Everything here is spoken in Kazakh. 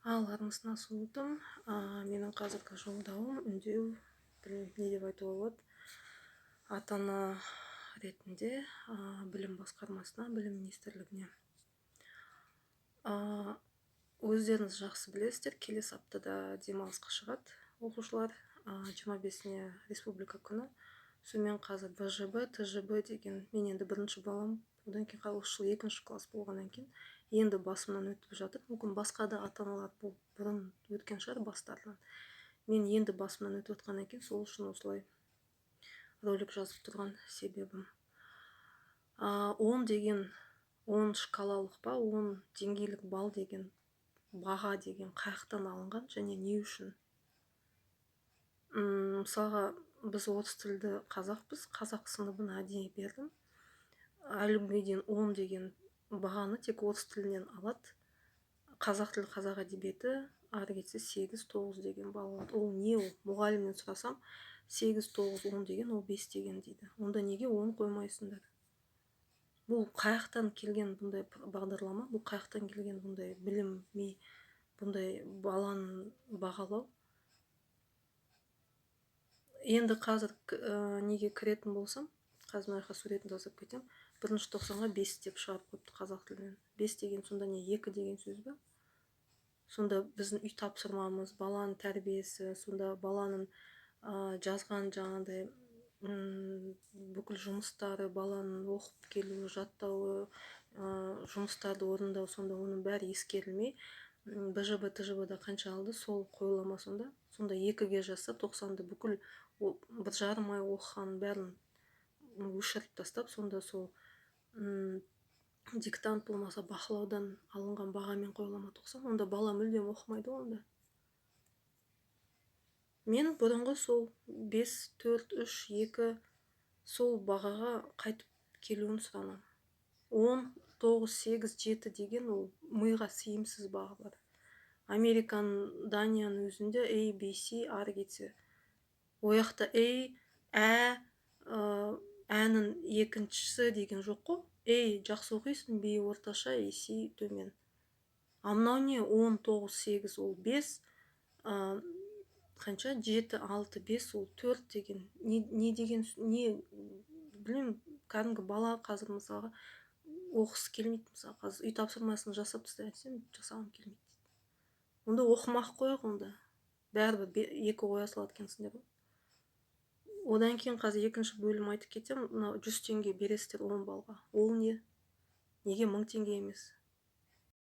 Ал, армысың, асыл. Менің қазіргі жолдауым, үндеу, білмеймін, не деп айтуға болады, ата ана ретінде білім басқармасына, білім министрлігіне. Өздеріңіз жақсы білесіздер, келесі аптада демалысқа шығады оқушылар, 25-іне Республика күні. Сонымен, қазір БЖБ, ТЖБ деген, мен енді бірінші балам, одан кейін осы жылы екінші класс болғаннан кейін енді басымнан өтіп жатыр. Мүмкін, басқа да ата аналар бұл бұрын өткен шығар бастарынан, мен енді басымнан өтіп жатқаннан кейін, сол үшін осылай ролик жазып тұрған себебім. 10 деген, 10 шкалалық па, 10 деңгейлік балл деген, баға деген қай жақтан алынған және не үшін? Мысалға, біз орыс тілді қазақпыз, қазақ сыныбына әдейі бердім. Әлі күнге дейін 10 деген бағаны тек орыс тілінен алады. Қазақ тілі, қазақ әдебиеті ары кетсе 8, 9 деген балл алады. Ол не ол? Мұғалімнен сұрасам, 8, 9, 10 деген ол 5 деген дейді. Онда неге 10 қоймайсыңдар? Бұл қай жақтан келген бұндай бағдарлама? Бұл қай жақтан келген бұндай білім, ми, бұндай баланы бағалау? Енді қазір неге кіретін болсам, қазір мына жаққа суретін жасап кетемін. Бірінші тоқсанға 5 деп шығарып қойыпты қазақ тілінен. 5 деген сонда не, 2 деген сөз бе? Сонда біздің үй тапсырмамыз, баланың тәрбиесі, сонда баланың жазған жаңағыдай бүкіл жұмыстары, баланың оқып келуі, жаттауы, жұмыстарды орындау, сонда оның бәрі ескерілмей, БЖБ, ТЖБ да қанша алды, сол қойыла ма сонда? Сонда 2-ге жазса, 90-ды, бүкіл 1,5 ай оқығанның бәрін өшіріп тастап, сонда сол диктант болмаса бақылаудан алынған бағамен қойыла ма 90? Онда бала мүлдем оқымайды ғой. Онда мен бұрынғы сол 5, 4, 3, 2, сол бағаға қайтып келуін сұранамын. 10, 9, 8, 7 деген ол миға сыйымсыз бағалар. Американың, Данияның өзінде A, B, C ары кетсе. Ол жақта A, Ә, әнің екіншісі деген жоқ қой. A жақсы оқисың, B орташа и C төмен. А мынау не? 10, 9, 8 ол 5, қанша, 7, 6, 5 ол 4 деген не, не деген не, білмеймін. Кәдімгі бала қазір, мысалға, оқығысы келмейді. Мысалы, қазір үй тапсырмасын жасап тастай десем, жасағым келмейді дейді. Онда оқымай ақ қояйық, онда бәрібір 2 қоя салады екенсіңдер ғой. Одан кейін қазір екінші бөлім айтып кетемін. Мынау 100 теңге бересіздер 10 баллға, ол не? Неге 1000 теңге емес?